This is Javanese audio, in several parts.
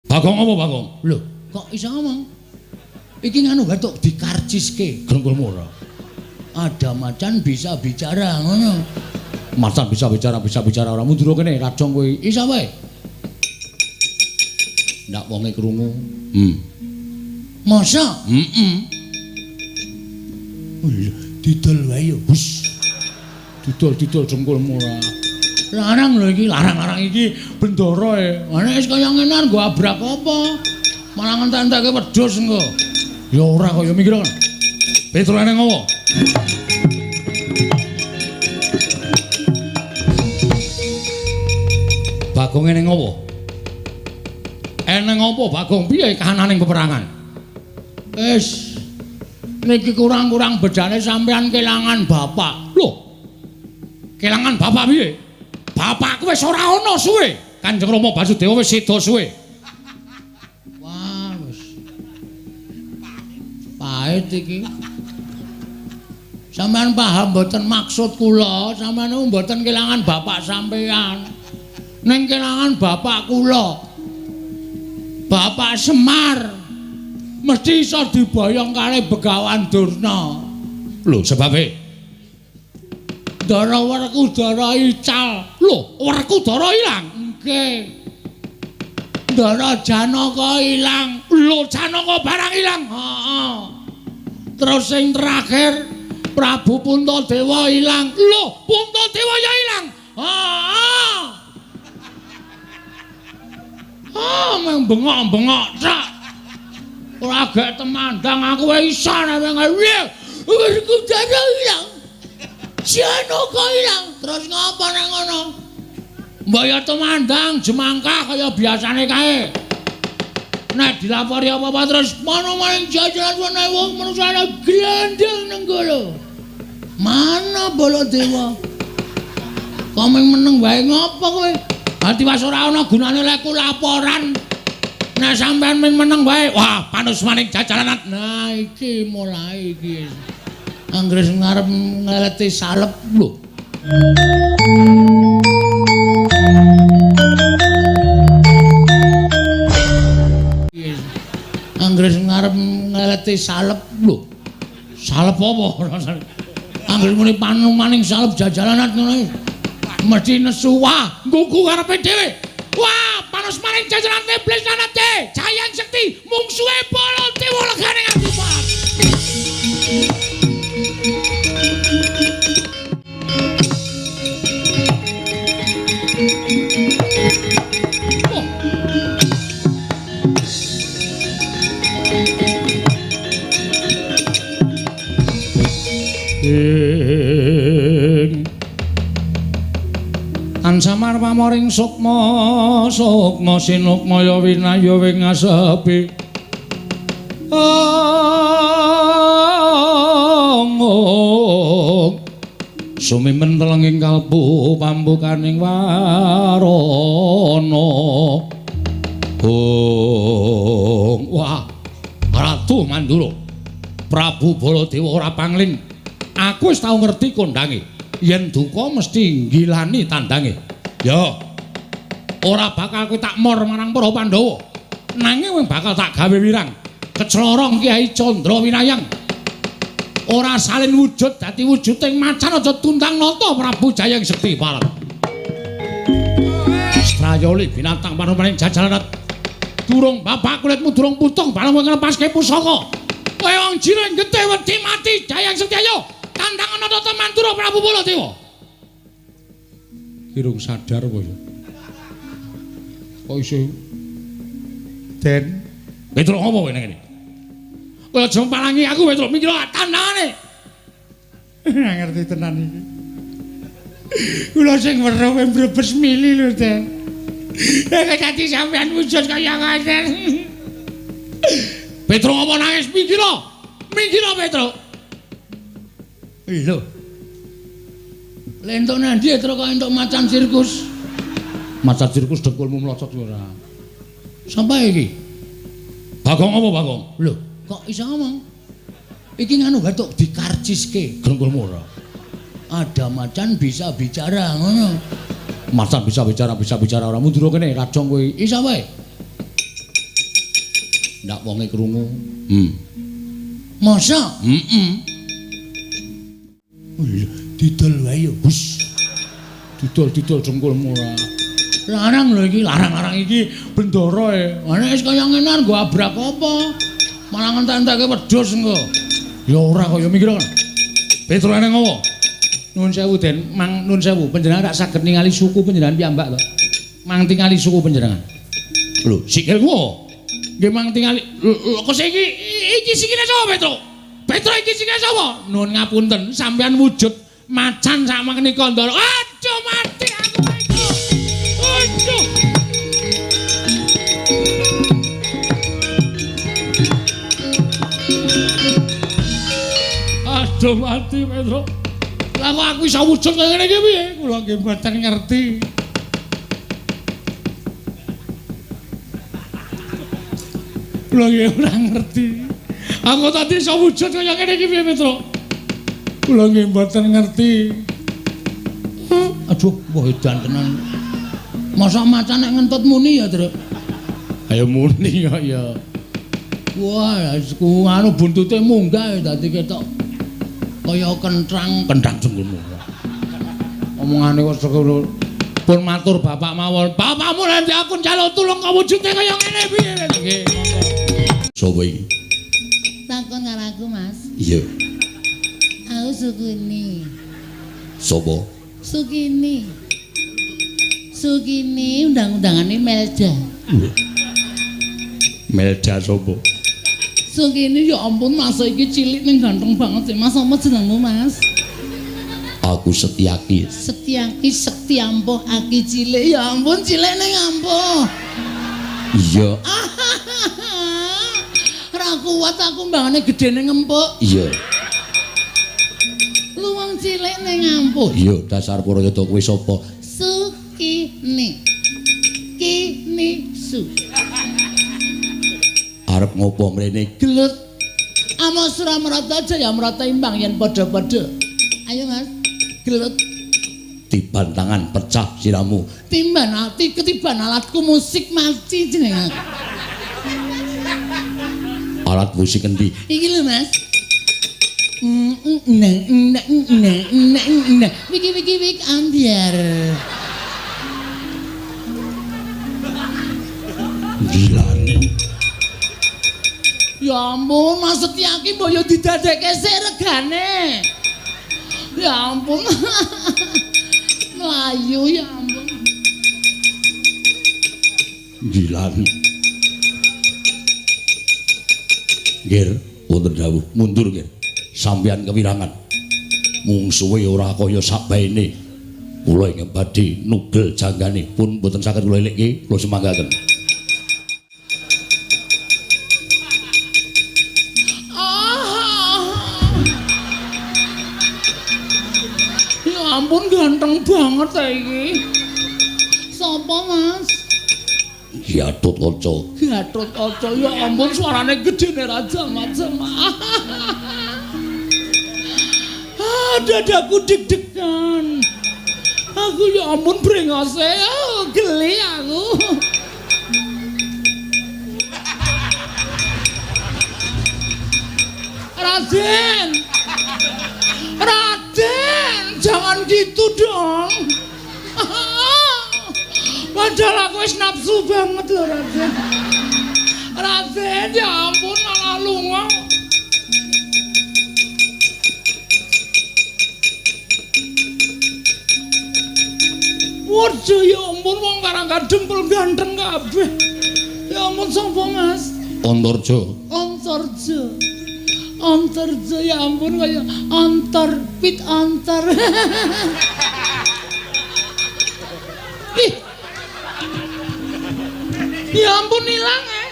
Bagong apa Bagong? Lho, kok iso ngomong? Iki nganu batuk dikarciske grengkulmu ora. Ada macan bisa bicara ngono. Macan bisa bicara ora mundur kene rajong kowe. Iso wae. Ndak wonge krungu. Masa? Heeh. Lho, didol wae yo. Hus. Didol-didol jengkulmu ora. Larang lho iki, larang-larang iki bendara e. Nek wis kaya ngene nggo abrak apa? Malah ngentek-entekke wedhus engko. Ya ora kaya mikir kan. Petro eneng apa? Bagong eneng apa? Eneng apa Bagong? Piye kahananing peperangan? Wis niki kurang-kurang bedane sampean kelangan bapak. Lho. Kelangan bapak piye? Bapakku wis ora ana suwe. Kanjeng Rama Basudewa wis seda suwe. Wah, wis. Pahit iki. Sampeyan paham mboten maksud kula? Sampeyan niku mboten kelangan bapak sampeyan. Ning kelangan bapak kula. Bapak Semar mesti iso diboyong kali Begawan Durna. Lho, sebabe Ndara Werkudara ical. Lho, Werkudara ilang? Nggih. Ndara Janaka ilang. Lho, Janaka barang ilang. Heeh. Terus sing terakhir Prabu Puntadewa ilang. Lho, Puntadewa ya ilang. Heeh. Ah, meng bengok-bengok tok. Ora gek temandang aku wae iso nek ngene. Werkudara ilang. Janaka ilang. Terus ngapa nek ngono? Mbok ya temandang jemangkah kaya biasane kae. Nek dilapori apa-apa terus mana maning jajaran ana wong manusane glandang nenggala. Mana Baladewa? Kok meneng wae ngopo kowe? Ati was ora ana gunane lekku laporan. Nek sampean meneng wae, wah panus maning jajaran. Nah iki mulai iki. Anggere ngarep ngeleti salep lho. Anggere ngarep ngeleti salep lho. Salep apa? Anggere muni panumaning salep jajalanan ngono. Mesti nesu wah, nggugu karepe dhewe. Wah, panus maning jajalan iblis lanate, Jayang Sekti mungsuhe Baladewa legane nganti pat. Ansamar pamoring sukma sukma sinukmaya winaya wing asepi. Ong sumimen telenging kalbu pambukaning warana. Ong wah Ratu Mandura Prabu Baladewa ora pangling. Aku wis tau ngerti kondange. Yen duka mesti nggilani tandange. Ya. Ora bakal kowe tak mor marang para Pandhawa. Nanging kowe bakal tak gawe wirang. Keclorong Kyai Candra Winayang. Ora salin wujud dadi wujuding macan aja tundang nata Prabu Jayang Sekti Parang. Strayoli binatang panumaning jajalan. Durung bapak kulitmu durung putung bareng kowe nglepaske pusaka. Kowe wong jiring getih wedi mati Jayang Sekti ayo. Tandang ana tata Mandura Prabu Baladewa. Kirung sadar kowe. Kok iso Den Petro ngopo kowe nang kene? Kowe aja mpalangi aku Petro, mikir tandangane. Ngerti tenan iki. Kula sing weruh kowe mbrebes mili lho, Den. Nek dadi sampean wujud kaya ngoten. Petro ngopo nangis mikir. Mikir Petro. Lho. Lentuk nandi Petro kok entuk macan sirkus. Macan sirkus dengkulmu mlocot ora. Sapa iki? Bagong apa Bagong? Lho, kok iso ngomong? Iki nganu batuk dikarciske grengkulmu ora. Ada macan bisa bicara ngono. Macan bisa bicara ora mundur kene rajong kowe. Iso wae. Ndak wonge krungu. Masa? Heeh. Oh iya, didol wae ya, Gus. Didol-didol dengkulmu ora. Larang lho iki, larang-larang iki bendara e. Nek wis kaya ngene nggo abrak apa? Malah ngentek-entekke wedhus engko. Ya ora kaya mikir kan. Petro nang ngopo? Nuwun sewu Den, mang nuwun sewu, panjenengan rak saged ningali suku panjenengan piyambak to? Mang tingali suku panjenengan. Lho, sikilku. Nggih mang tingali. Lho, kok iki iki sikile sapa, Petro? Petro iki sikile sapa? Nuwun ngapunten, sampean wujud macan sak menika Ndara. Aduh mati aku iki. Aduh. Aduh mati Petro. Lah kok aku iso wujud kaya ngene iki piye? Kula nggih mboten ngerti. Kula nggih ora ngerti. Aku tadi iso wujud kaya ngene iki piye Petro? Kula nggih mboten ngerti. Aduh, wah edan tenan. Masa macan nek ngentut muni ya, Truk? Ayo muni kok ya. Wah, ku anu buntute munggah dadi ketok kaya kentrang, kentrang jengkulmu. Omongane kok sekono. Pun matur bapak mawon. Bapakmu nanti aku njaluk tulung kok wujude kaya ngene piye? Nggih, monggo. Sopo iki? Takon karo aku, Mas. Iya. Aku Sukini. Sopo? Sukini. Sukini undang-undangane Melda. Melda sopo? Sukini ya ampun Mas iki cilik ning ganteng banget sih. Mas apa jenengmu, Mas? Aku Setyaki. Setyaki sekti ampuh aki cilik. Ya ampun cilik ning ampuh. Iya. Ora kuat aku mbangane gedene ngempuk. Iya. Lu wong cilik ning ampuh. Iya, dasar Purayada kowe sapa? Sukini. Kini su. Arep ngopo mrene? Gelut. Amo Suramrata Jayamrata imbang yen padha-padha. Ayo Mas, gelut. Tiban tangan pecah siramu. Timban ati ketiban alatku musik mati jeneng aku. Alat musik endi? Iki lho Mas. Nah. Wiki wiki wik ambiar. Gilane. Ya ampun, Mas Setyaki mbok yo didadekke sik regane. Ya ampun. Mlayu ya ampun. Gilane. Nggih, wonten dawuh mundur nggih. Sampeyan kewirangan. Mungsuhe ora kaya sakbaene. Kula ingkang badhe nugel janggane pun mboten saged kula elikke, kula semanggaken. Ya ampun ganteng banget ta iki. Sapa, Mas? Gatotkaca. Gatotkaca ya ampun suarane gedene raja macam. Ah, dadaku deg-degan. Aku ya ampun brengose, oh, geli aku. Raden. Raden, jangan gitu dong. Padahal aku wis nafsu banget loh Raden. Raden, ya ampun malah lunga. Waduh, ya ampun wong karang kadempel ganteng kabeh. Ya ampun sapa Mas? Antarja. Antarja. Antarja ya ampun kaya antar pit antar. Ih. Ya ampun ilang eh.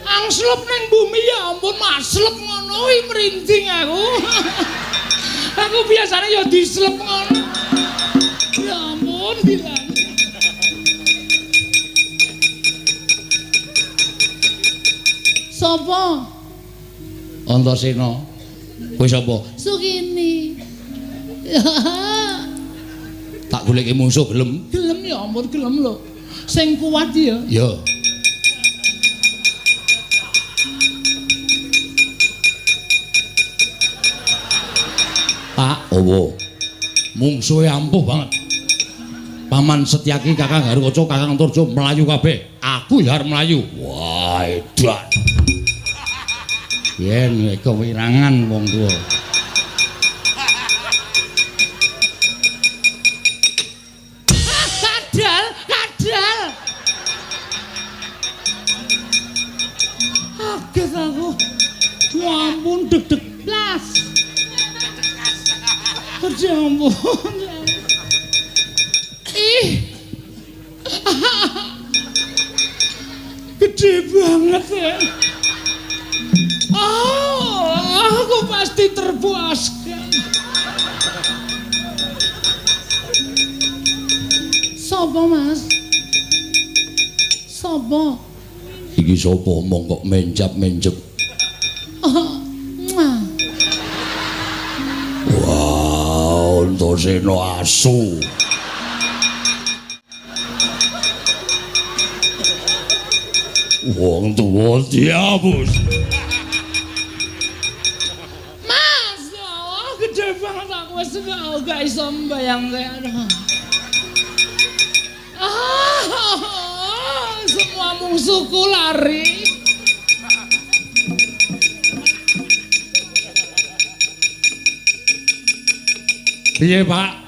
Angslep ning bumi ya ampun maslep ngono kuwi merinding aku. Aku biasanya ya dislep ngono. Ya ampun bilang. Sopo? Antasena. Kowe sapa? Sukini. Tak goleki mungsuh gelem? Gelem ya ampun gelem lho. Sing kuat ya. Ya. Pak, owo. Mungsuhe ampuh banget. Paman Setyaki, Kakang Garukaca, Kakang Antarja mlayu kabeh. Aku ya arep mlayu. Wah, edan. Yen kewirangan wong tuwa. Kadal, kadal. Kaget aku. Ya ampun, deg-deg blas. Ya ampun. Ih. Gede banget ya. Oh, aku pasti terpuaskan. Sopo, Mas? Sopo? Iki sapa omong kok menjap-menjep? Oh, muah. Wah, Antasena asu. Wong tuwa diapus. Mas, oh, gede banget aku wis gak iso mbayangke. Ah, semua musuhku lari. Piye, Pak?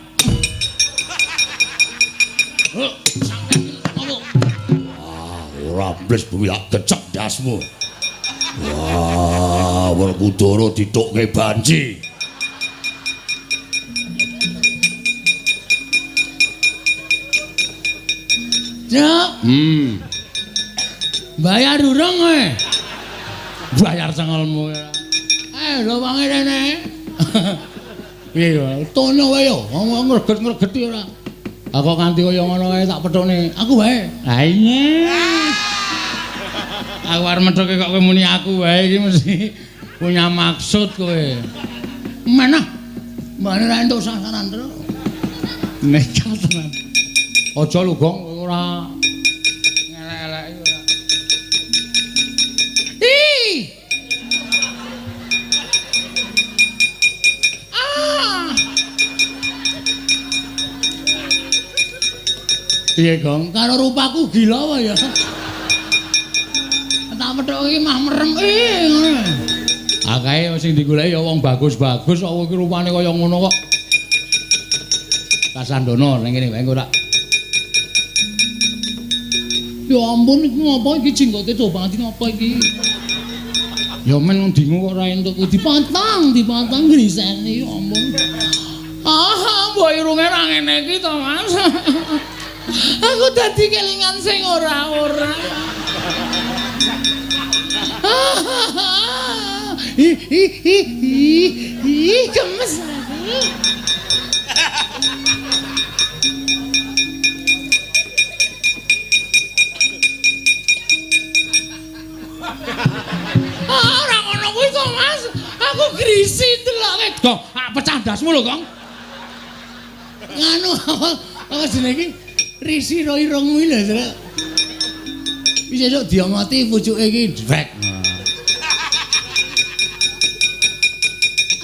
Ora bles bumi tak gecek ndasmu. Wah, Werkudara ditukke banci. Cuk. Bayar urung kowe? Bayar cengelmu. Lho wangi rene. Piye ya? Tono wae yo, ngomong ngreget-ngregeti ora. Aku nganti kaya ngono wae tak pethukne. Aku wae. Ha iya. Aku arep methuke kok kowe muni aku wae iki mesti punya maksud kowe. Menah. Mbane ra entuk sasaran terus. Nekat tenan. Aja lho, Gong, ora ngelek-eleki ora. Ih. Ah. Piye, Gong? Karo rupaku gila apa ya? Tak methuki iki mah merem. Ngono. Ah kae sing digoleki ya wong bagus-bagus kok iki rupane kaya ngono kok. Kasandono ning kene wae engko ora. Ya ampun iki ngopo iki jenggote coba banget ngopo iki? Ya men dingu kok ora entuk dipotong, dipotong griseni ya ampun. Ah, mbok irunge ra ngene iki to, Mas. Aku dadi kelingan sing ora-ora. Ih ih ih ih ih gemes aku. Ah, ora ngono kuwi to, Mas. Aku grisi deloke. Gong, pecah ndasmu lho, Gong. Nganu apa jenenge iki? Risi ro irung kuwi lho, Truk. Wis esuk diomoti pucuke iki drek.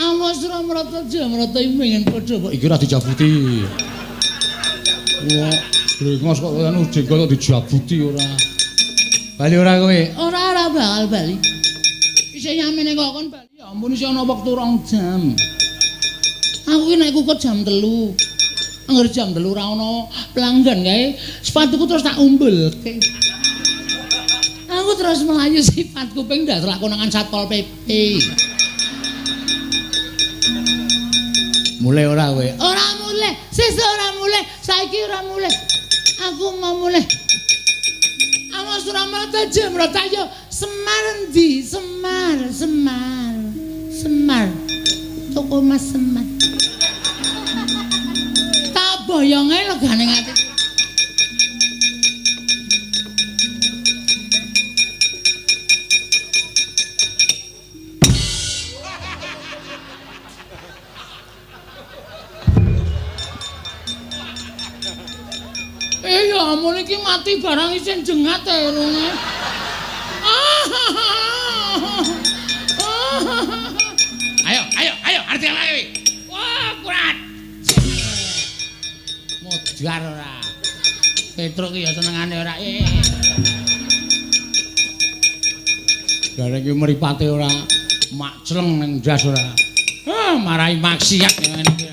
Awas ora mrata jamrata iki pengen padha kok iki ora dijabuti. Wah, brengos kok anu jenggot kok dijabuti ora. Bali ora kowe? Ora ora bakal bali. Isih yamene kok kon bali. Ya ampun isih ana wektu 2 jam. Aku ki nek kukut jam 3. Angger jam 3 ora ana pelanggan kae, sepatuku terus tak umbulke. Aku terus melayu sifat kuping ndak lakonangan Satpol PP. Mulai ora kowe? Ora mulai, sesuk ora mulai, saiki ora mulai. Aku mau mulai. Awas ora mrata jemrata yo Semar endi? Semar, Semar. Semar. Toko Mas Semar. Tak boyonge legane ati. Ya ampun iki mati barang isin jengat e rune. Ayo, ayo, ayo, arti lagi. Wah, Edgar ora. Petruk ki ya senengane ora. Gareng ki mripate ora makcleng ning ndas ora. Ah, marai maksiat ngene iki.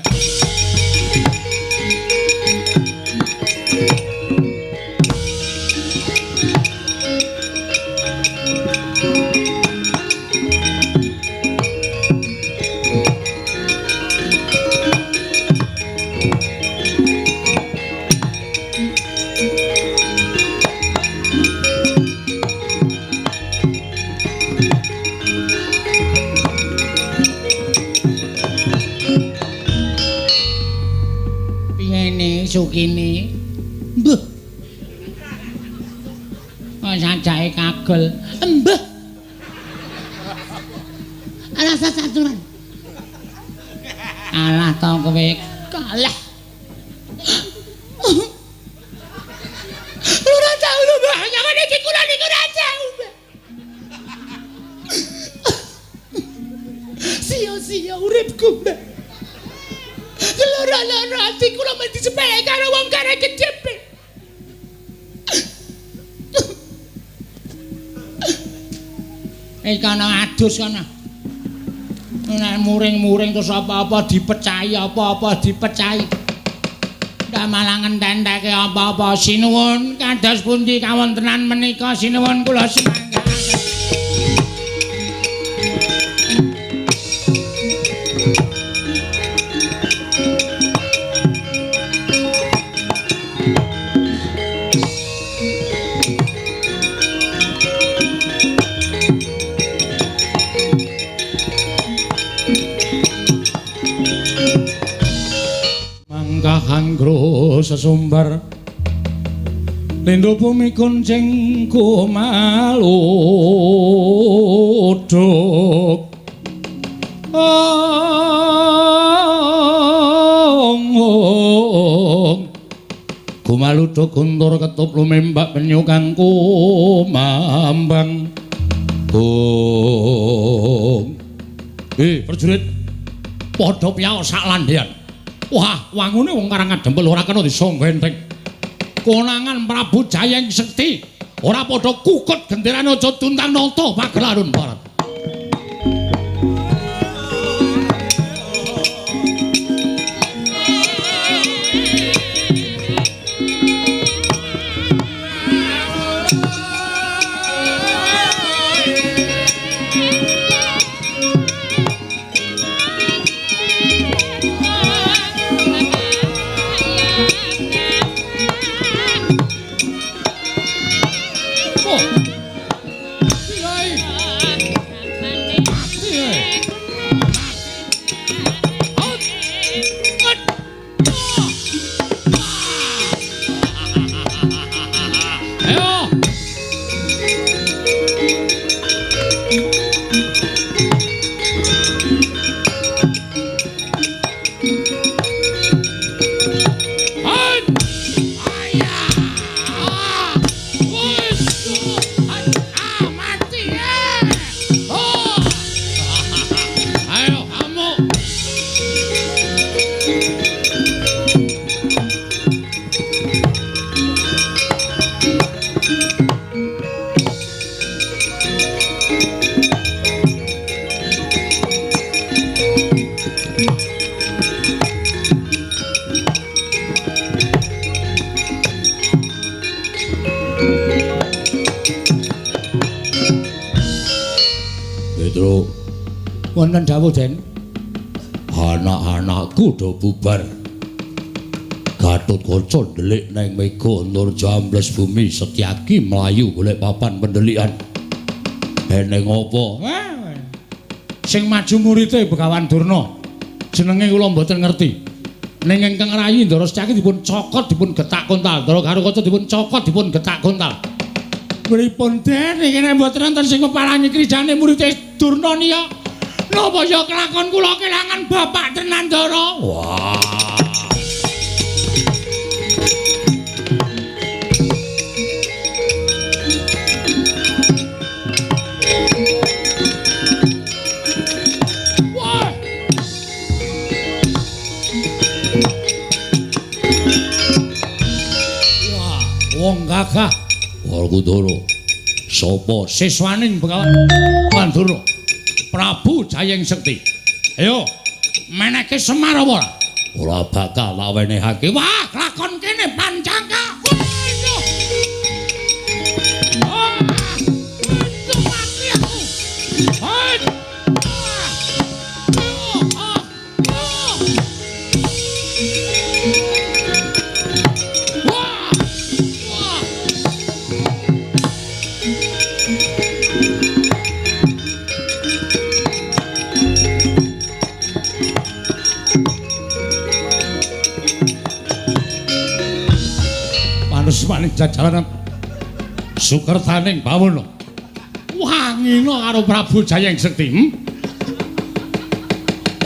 Sukini mbah kok sajake kagel mbah alah saturan alah to kowe kalah ora tau lho mbah jangan iki kula niku ora tau mbah sia-sia uripku mbah. Loro-loro ati kula mesti sepele karo wong kare gedhe. Kana adus kana. Nek muring-muring terus apa-apa dipecahi, apa-apa dipecahi. Ndak malah ngententeke apa-apa. Sinuwun kados pundi kawontenan menika sinuwun kula semangga. Anggro sesumbar lindo bumi kuncing kumaluduk ong kumaluduk guntur ketup lumembak penyu kang kumambang. Ong prajurit padha piyaos sak landhean. Wah, wangune wong Karang Adempel ora kena disangga enteng. Konangan Prabu Jayeng Sekti ora padha kukut genderane aja tuntang nata pagelaran barat. Wonten dawuh, Den. Anak-anakku do bubar. Gatotkaca ndelik neng mega nur jambles bumi Setyaki mlayu golek papan pendelikan. Eneng apa? Sing maju murite Begawan Durna. Jenenge kula mboten ngerti. Ning ingkang rayi Ndara Setyaki dipun cokot dipun getak kontal. Ndara Garukaca dipun cokot dipun getak kontal. Pripun Den iki nek mboten wonten sing peparangi krijane murite Durna niya? Napa ya kelakon kula kelangan bapak tenan Ndara? Wah. Wah. Werkudara. Sapa siswaning Begawan Durna? Prabu Jayeng Sekti. Ayo, menehke Semar apa ora? Ora bakal tak wenehake. Wah, lakon kene pancangka. Wah, mati aku. Manusmaning jajalanan sukertaning bawana. Wangina karo Prabu Jayeng Sekti.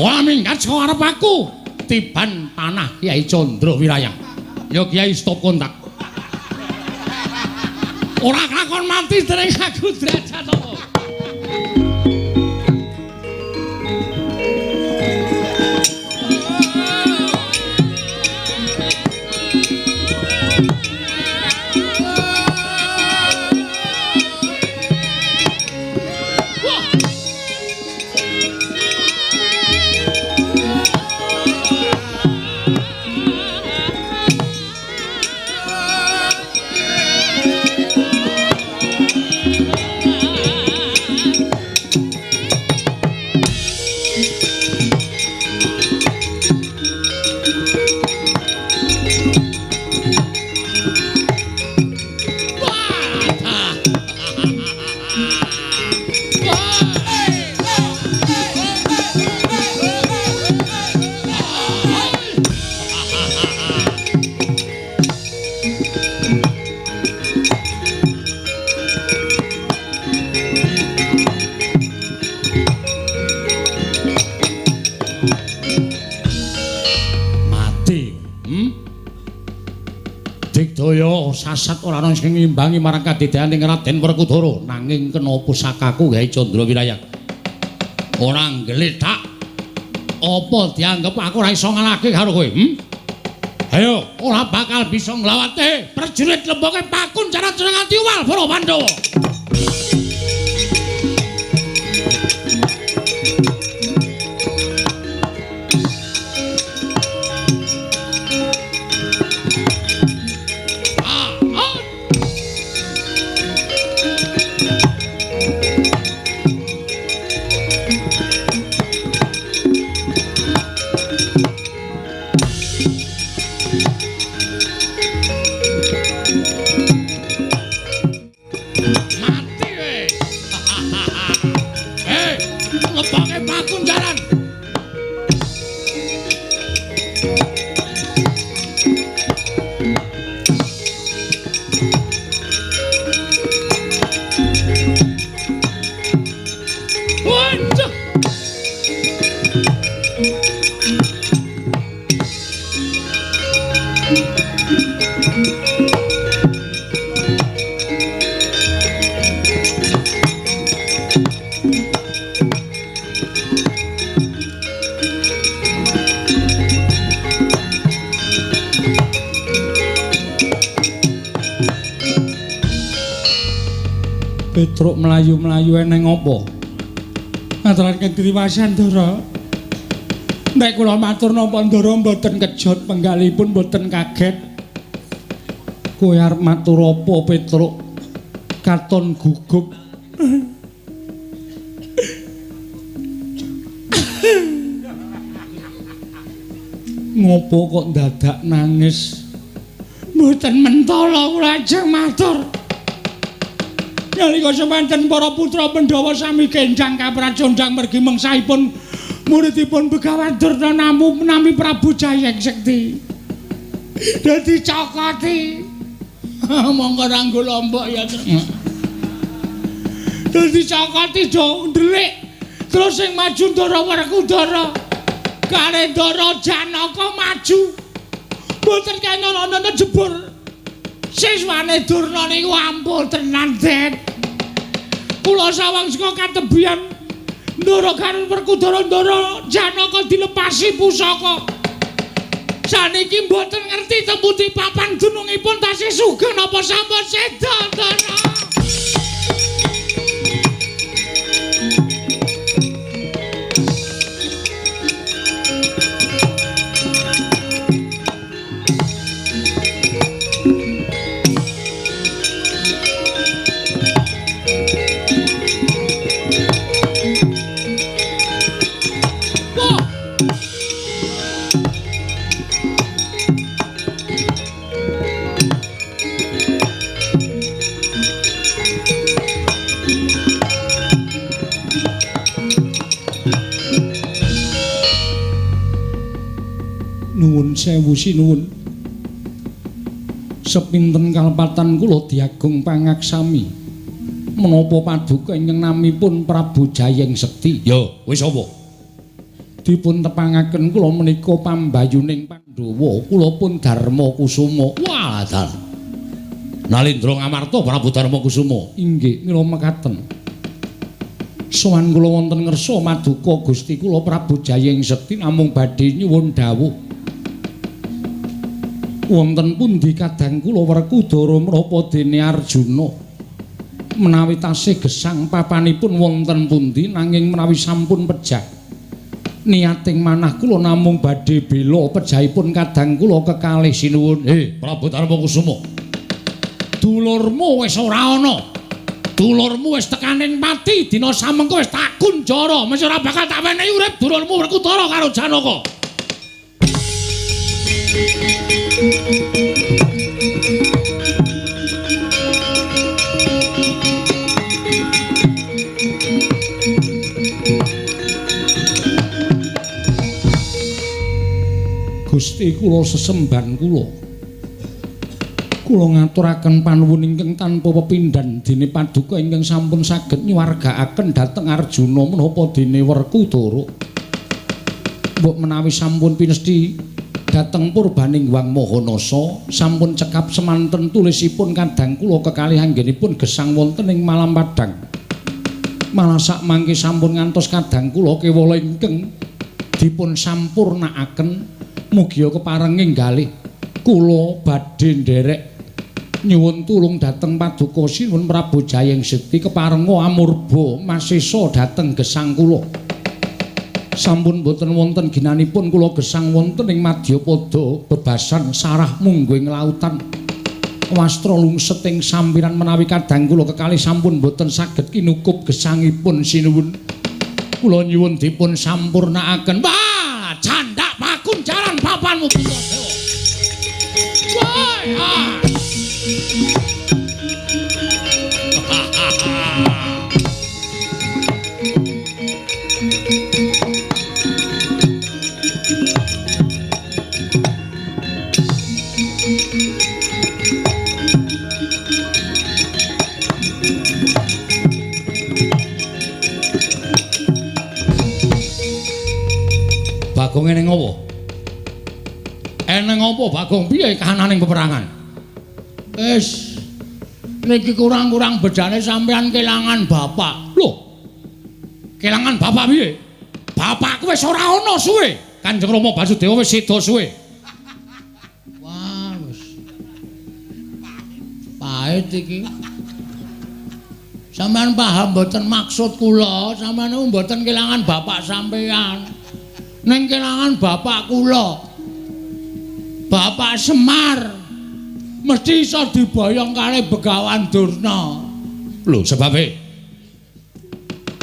Ora minggat saka arep aku. Tiban panah Kyai Candra Wirayang. Ya Kyai stop kontak. Ora kelakon mati dening aku derajat apa. Sasat ora ana sing ngimbangi marang kadedaning Raden Werkudara, nanging kena pusakaku Kyai Candra Wirayang. Ora nggletak. Apa dianggep aku ora iso ngalahke karo kowe? Ayo, ora bakal bisa nglawate. Prajurit lemboke pakun cara-cara nganti uwal para Pandhawa. Petruk mlayu-mlayu eneng apa? Ngaturaken kriwasan Ndara. Nek kula matur napa Ndara mboten kejot penggalipun mboten kaget. Kowe arep matur apa Petruk? Katon gugup. Ngopo kok dadak nangis? Mboten mentala kula ajeng matur. Nalika semanten para putra Pandhawa sami kenjang kapracondang mergi mengsahipun muridipun Begawan Durna nami Prabu Jayeng Sekti. Dadi cokoti. Monggo ranggo lombok ya. Dadi cokoti do ndelik. Terus sing maju Ndara Werkudara. Kare Ndara Janaka maju. Mboten kena ana jebur. Siswane Durna niku ampuh tenan, Det. Kula sawang saka katebian Ndara karo Werkudara Ndara Janaka dilepasi pusaka. Saniki mboten ngerti teng pundi papan dunungipun tasih sugeng napa sampun seda, Ndara. Nuwun sewu sinuwun. Sepinten kalepatan kula diagung pangaksami. Menapa paduka ingkang namipun Prabu Jayeng Sekti? Ya, wis apa? Dipun tepangaken kula menika pambayuning Pandhawa, kula pun Darma Kusuma. Wah, dalah. Nalindra Ngamarta Prabu Darma Kusuma. Inggih, mila mekaten. Sowan kula wonten ngersa maduka Gusti kula Prabu Jayeng Sekti namung badhe nyuwun dawuh. Wonten pundi kadang kula Werkudara menapa dene Arjuna menawi tasih gesang papanipun wonten pundi nanging menawi sampun pejah niating manah kula namung badhe bela pejahipun kadang kula kekalih sinuwun. Prabu Darma Kusuma, dulurmu wis ora ana, dulurmu wis tekaning pati dina samengko wis tak kunjara, mesti ora bakal tak wenehi urip dulurmu Werkudara karo Janaka. Gusti kula sesembahan kula. Kula ngaturaken panuwun ingkang tanpa pepindhan dene paduka ingkang sampun saged nyuwargaaken dhateng Arjuna menapa dene Werkudara. Mbok menawi sampun pinesti dhateng purbaning Hyang Mahanasa sampun cekap semanten tulisipun kadang kula kekalih anggenipun gesang wonten ing Malam Padang. Malah sak mangke sampun ngantos kadang kula kewala ingkang dipun sampurnaaken mugia keparenging galih kula badhe nderek nyuwun tulung dhateng paduka sinuwun Prabu Jayeng Sekti keparenga amurba masesa dhateng gesang kula. Sampun boten wonten ginanipun kula gesang wonten ing madyapada bebasan sarah mungguh ing lautan. Wastra lungset ing sampiran menawi kadang kula kekalih sampun boten saged kinukup gesangipun sinuwun. Kula nyuwun dipun sampurnaaken. Wah, candak pakunjaran papanmu Puntadewa. Wah. Bagong eneng apa? Eneng apa Bagong? Piye kahananing peperangan? Wis niki kurang-kurang bedane sampean kelangan bapak. Lho. Kelangan bapak piye? Bapakku wis ora ana suwe. Kanjeng Rama Basudewa wis seda suwe. Wah, wis. Pahit iki. Sampean paham mboten maksud kula? Sampean niku mboten kelangan bapak sampean. Neng kelangan bapak kula. Bapak Semar mesti iso diboyong kali Begawan Durna. Lho, sebabe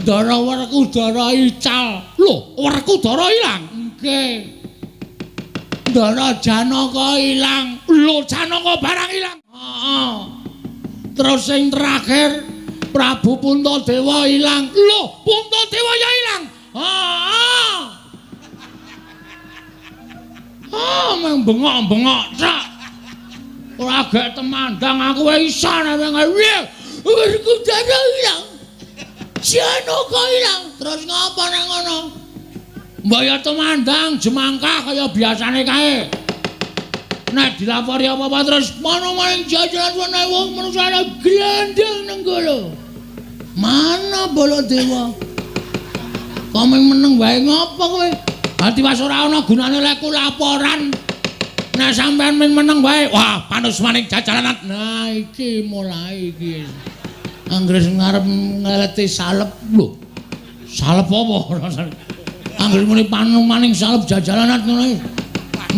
Ndara Werkudara ical. Lho, Werkudara ilang? Nggih. Ndara Janaka ilang. Lho, Janaka barang ilang. Heeh. Terus sing terakhir Prabu Puntadewa ilang. Lho, Puntadewa ya ilang. Heeh. Ah, meng bengok-bengok tok. Ora gek temandang aku wae iso nek Werkudara ilang. Janaka ilang. Terus ngapa nang ngono? Mbok ya temandang jemangkah kaya biasane kae. Nek dilapori apa-apa terus mono maring jajaran ana wong manungsa glendeng nenggala. Mana Baladewa? Kok meneng wae ngapa kowe? Ati was ora ana gunane lek ku laporan. Nek sampean ming meneng wae, wah panusmaning jajaran. Nah iki mulai iki. Anggere ngarep ngeleti salep lho. Salep apa rasane? Anggere muni panumaning salep jajaran ngono iki.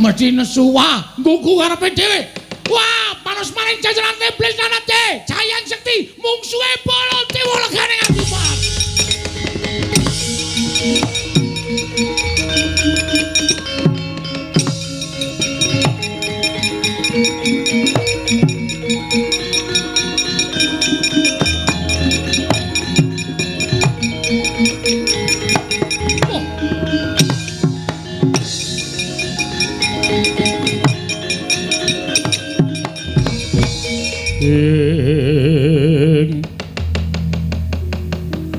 Mesti nesu wah, nggugu karepe dhewe. Wah, panusmaning jajaran iblis lanate, Jayang Sekti mungsuhe Baladewa legane ngatipat.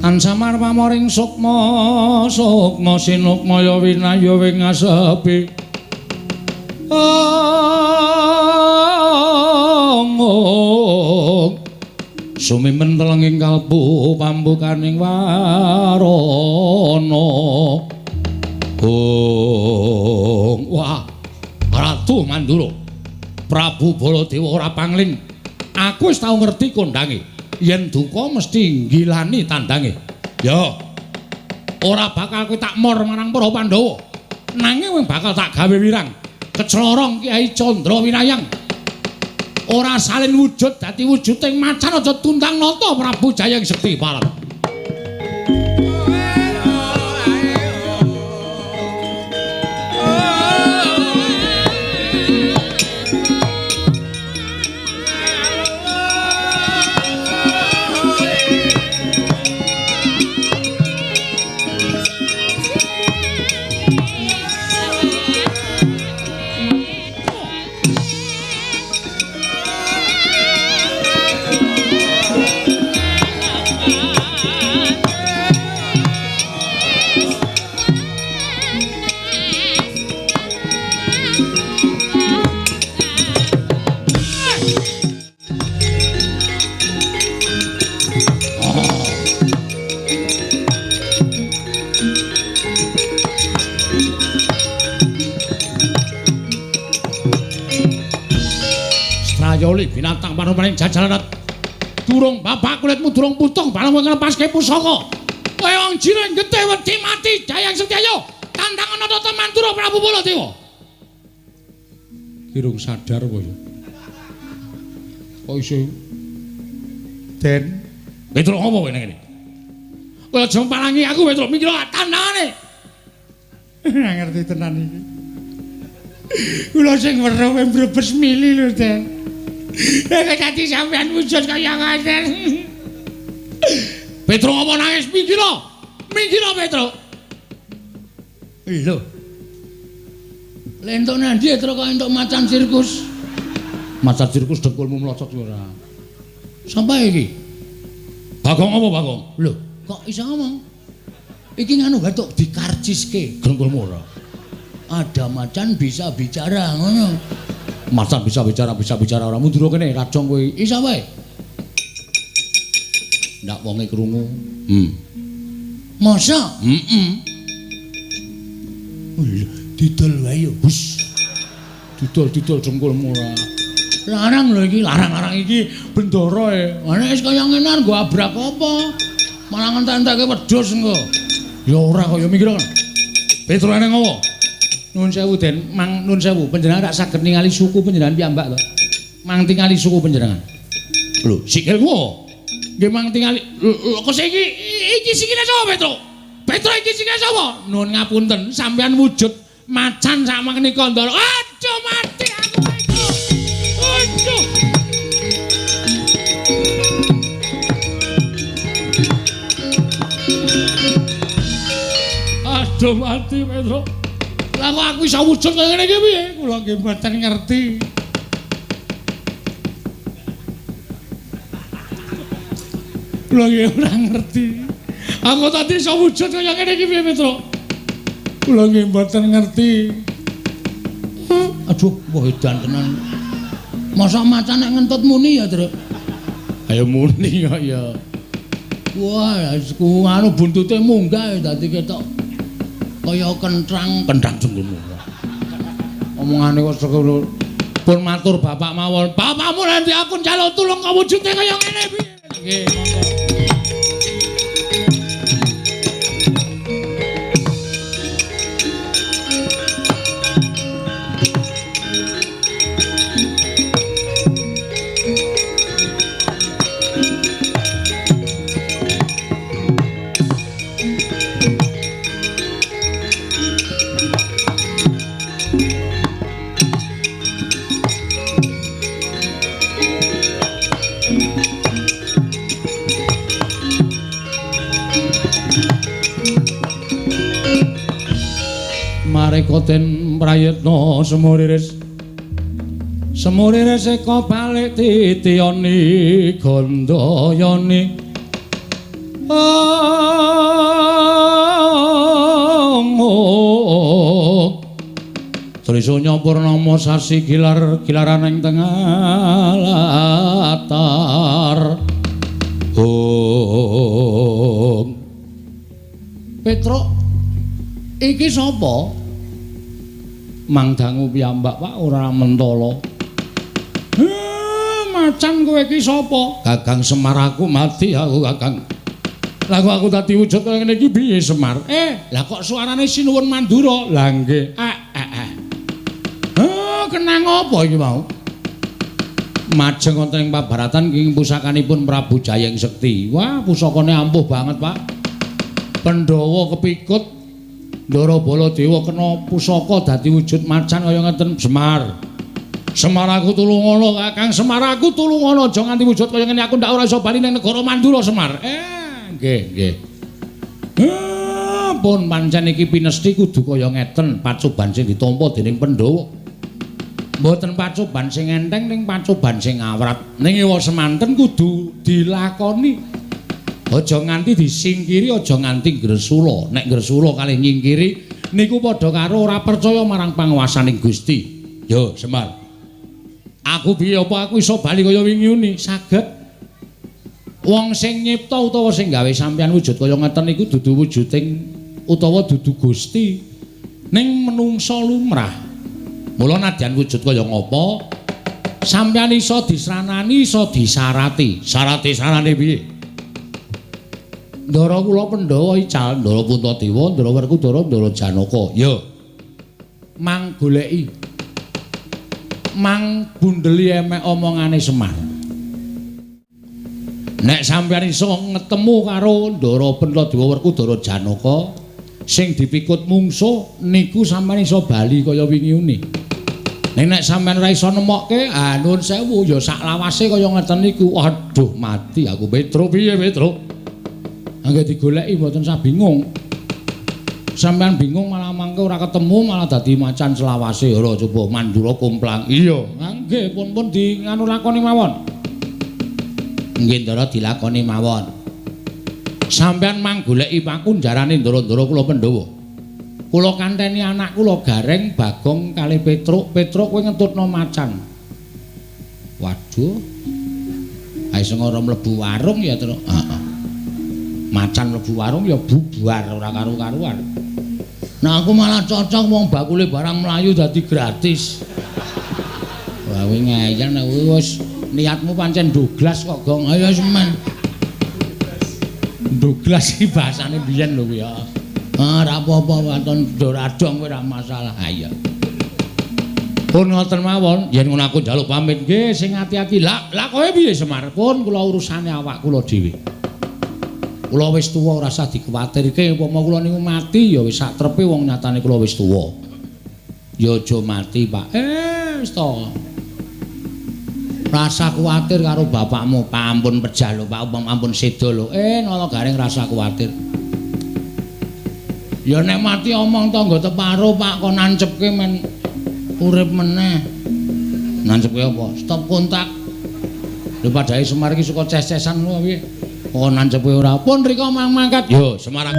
Ansamar pamoring sukma sukma sinukmaya winaya wing asepi ong sumimen telenging kalbu pambukaning warana ong. Wah, Ratu Mandura, Prabu Baladewa ora pangling. Aku wis tau ngerti kondange. Yen duka mesti nggilani tandange. Ya. Ora bakal kowe tak mor marang para Pandhawa. Nanging kowe bakal tak gawe wirang. Keclorong Kyai Candra Winayang. Ora salin wujud dadi wujuding macan aja tundang nata Prabu Jayang Sekti Parang. Strayoli binatang panumaning jajaran. Durung bapak kulitmu durung putung bareng kowe nglepaske pusaka. Kowe wong jiring getih wedi mati Jayang Sekti ayo tandang ana Tata Mandura Prabu Baladewa. Kirung sadar kowe. Kok iso Den Petruk apa kowe nang kene? Kowe aja palangi aku Petruk mikir tandangane. Ora ngerti tenan iki. Kula sing weruh kowe mbrebes mili lho, Den. Nek dadi sampean wujud kaya ngoten. Petruk apa nangis minggir? Minggir Petruk. Lho. Lentuk nandi Petruk kok entuk macan sirkus. Macan sirkus dengkulmu mlocot ora. Sampai iki. Bagong apa Bagong? Lho, kok iso ngomong? Iki nganu batuk dikarciske dengkulmu ora. Ada macan bisa bicara ngono. Macan bisa bicara ora mundur kene rajong kowe iso wae. Ndak wonge krungu. Masa? Heeh. Didol wae yo. Hus. Didol-didol dengkulmu ora. Larang lho iki, larang-larang iki bendara e. Nek wis kaya ngene nggo abrak apa? Malah ngentek-entekke wedhus engko. Ya ora kaya mikir kan. Petruk eneng apa? Nuwun sewu Den, mang nuwun sewu, panjenengan rak saged ningali suku panjenengan piyambak to. Mang tingali suku panjenengan. Lho, sikilmu. Nggih mang tingali. Lho, kok iki iki sikile sapa, Petruk? Petruk iki sikile sapa? Nuwun ngapunten, sampean wujud macan sak menika Ndara. Aduh mati aku iki. Aduh. Aduh mati Petruk. Lah kok aku iso wujud kaya ngene iki piye? Kula nggih mboten ngerti. Kula nggih ora ngerti. Aku tadi iso wujud kaya ngene iki piye, Petruk? Kula nggih mboten ngerti. Aduh, wah edan tenan. Masa macan nek ngentut muni ya, Truk? Ayo muni kok ya. Wah, ku anu buntute munggah dadi ketok kaya kentrang, kentrang jengkulmu. Omongane kok pun matur bapak mawon. Bapakmu nanti aku njaluk tulung kok wujude kaya ngene piye? Nggih, monggo. Mareka den prayitna semuriris. Semuriris eka balik titiyani gandayani. Trisanya purnama sasi gilar gilaran ing tengah latar. Om. Petruk, iki sapa? Mang dangu piyambak Pak ora mentala. Macan kowe iki sapa? Kakang Semar aku mati aku Kakang. Lah kok aku dadi wujud kaya ngene iki piye Semar? Lah kok suarane Sinuwun Mandura? Lah nggih. Kenang apa iki mau? Majeng wonten ing pabaratan ing pusakanipun Prabu Jayeng Sekti. Wah, pusakane ampuh banget, Pak. Pandhawa kepikut Ndara Baladewa kena pusaka dadi wujud macan kaya ngeten. Semar. Semar aku tulungono, Kakang Semar aku tulungono, aja nganti wujud kaya ngene aku ndak ora iso bali ning negara Mandura Semar. Nggih, nggih. Pun pancen iki pinesti kudu kaya ngeten, pacoban sing ditampa dening Pandhawa. Mboten pacoban sing enteng ning pacoban sing awrat. Ning ewa semanten kudu dilakoni. Aja nganti disingkiri, aja nganti gresula. Nek gresula kalih nyingkiri niku padha karo ora percaya marang panguwasaning Gusti. Yo, Semar. Aku piye apa aku iso bali kaya wingi uni? Saged. Wong sing nyipta utawa sing gawe sampeyan wujud kaya ngeten niku dudu wujuding utawa dudu Gusti. Ning menungsa lumrah. Mula nadyan wujud kaya ngapa, sampeyan iso disranani, iso disarati. Sarate sarane piye? Ndara kula Pandhawa ical, Ndara Puntadewa, Ndara Werkudara, Ndara Janaka. Ya. Mang goleki. Mang bundeli emek omongane Semar. Nek sampeyan iso ngetemu karo Ndara Puntadewa, Werkudara, Janaka sing dipikut mungsuh niku sampeyan iso bali kaya wingi uni. Ning nek sampeyan ora iso nemokke, ah nuwun sewu ya sak lawase kaya ngeten niku. Aduh, mati aku Petruk piye Petruk? Angge digoleki mboten sah bingung. Sampeyan bingung malah mangke ora ketemu malah dadi macan selawase. Ora coba Mandura komplang. Iya, nggih pun-pun di nganu lakoni mawon. Nggih Ndara dilakoni mawon. Sampeyan mang goleki pakunjarane ndara-ndara kula Pandhawa. Kula kanteni anak kula Gareng, Bagong kalih Petruk. Petruk kowe ngentutno macan. Waduh. Ae sing ora mlebu warung ya, Truk. Heeh. Macan mlebu warung ya bubar ora karu-karuan. Nah aku malah cocok wong bakule barang mlayu dadi gratis. Wah kowe ngeyel nek wis niatmu pancen Douglas kok, Gong. Ayo semen. Douglas iki bahasane biyen lho kuwi ya. Ah ora apa-apa waton doradong kowe ora masalah. Ha iya. Pun ngoten mawon, yen ngono aku njaluk pamit nggih sing ati-ati. Lah, lah kowe piye Semar? Pun kula urusane awak kula dhewe. Kula wis tuwa ora usah dikuwatirke, upama kula niku mati ya wis sak trepe wong nyatane kula wis tuwa. Ya aja mati, Pak. Wis to. Rasa kuwatir karo bapakmu, ampun pejah lho, Pak, ampun seda lho. Nala Gareng rasa kuwatir. Ya nek mati omong tangga teparo, Pak, kon nancepke men urip meneh. Nancepke apa? Stop kontak. Lho padhae Semar iki suka ces-cesan lho piye? Oh nancepe ora pun rika mang mangkat. Yo Semarang.